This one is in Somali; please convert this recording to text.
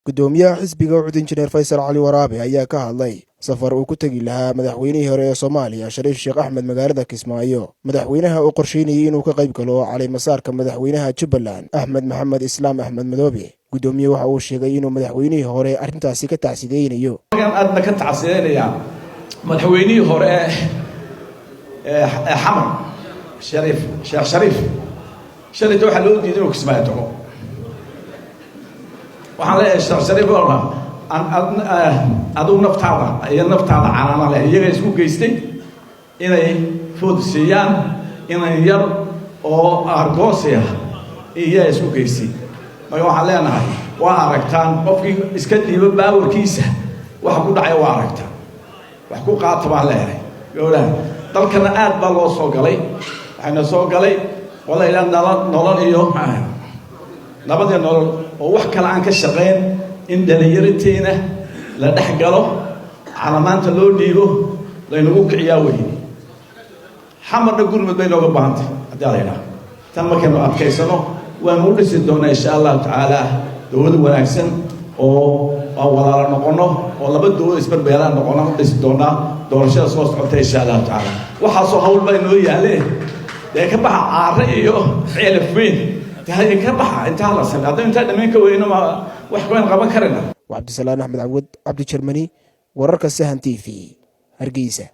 Gudoomiyaha xisbiga UCID, Injineer Faysal Cali Waraabe, ayaa ka hadlay safar uu ku tegi lahaa madaxweynihii hore ee Soomaaliya, Shariif Sheekh Axmed, magaalada Kismaayo. Madaxweynaha uu qorsheynayay inuu ka qayb galo caleemasaarka madaxweynaha Jubbaland, Axmed Maxamed Islaam, Axmed Madoobe. Gudoomiye waxa uu sheegay inuu madaxweynihii hore arrintaasi ka tacsideynayo. Aadna ka tacsideynayaa madaxweynihii hore ee Xamar, Shariif Sheekh Shariif. Shalayta waxaa loo diiday inuu Kismaayo tago. Waxaan leeyahay, Sheekh Shariif, oona adigu naftaada iyo naftaada canaana leh, iyaga isku geystay inay food siiyaan inan yar oo argoosi ah, iyaa isku geystay. Marka waxaan leenahay, waa aragtaan, qofkii iska dhiibo powerkiisa waxa ku dhacaya, waa aragtaan. Wax ku qaata baan leeyahay gowlaha. Dalkana aad baa loo soo galay. Waxayna soo galay qola ilaa nolo nolol iyo nabad iyo nolol, oo wax kale aan ka shaqayn in dhalinyarinteena la dhex galo, calamaanta loo dhiibo, laynagu kiciyaa wey. Xamarna gurmud bay nooga baahantay haddii ala yidhaha. Tan markaynu adkaysano, waanu u dhisi doonaa, insha Allahu tacaala, dowlad wanaagsan oo aan walaalo noqono, oo laba dowlad isbarbeelaan noqono u dhisi doonaa doorashada soo socota, insha Allahu tacaala. Waxaasoo hawl baa inoo yaale. Dee ka baxa Caare iyo Ceelaf Weyn, de ka baxa intaa la samey. Haddaynu intaa dhamayn ka weyno, ma wax kabaynu qaban karayna? Waa Cabdisalaan Axmed Cawad, Cabdi Jermani, wararka Sahan TV, Hargeysa.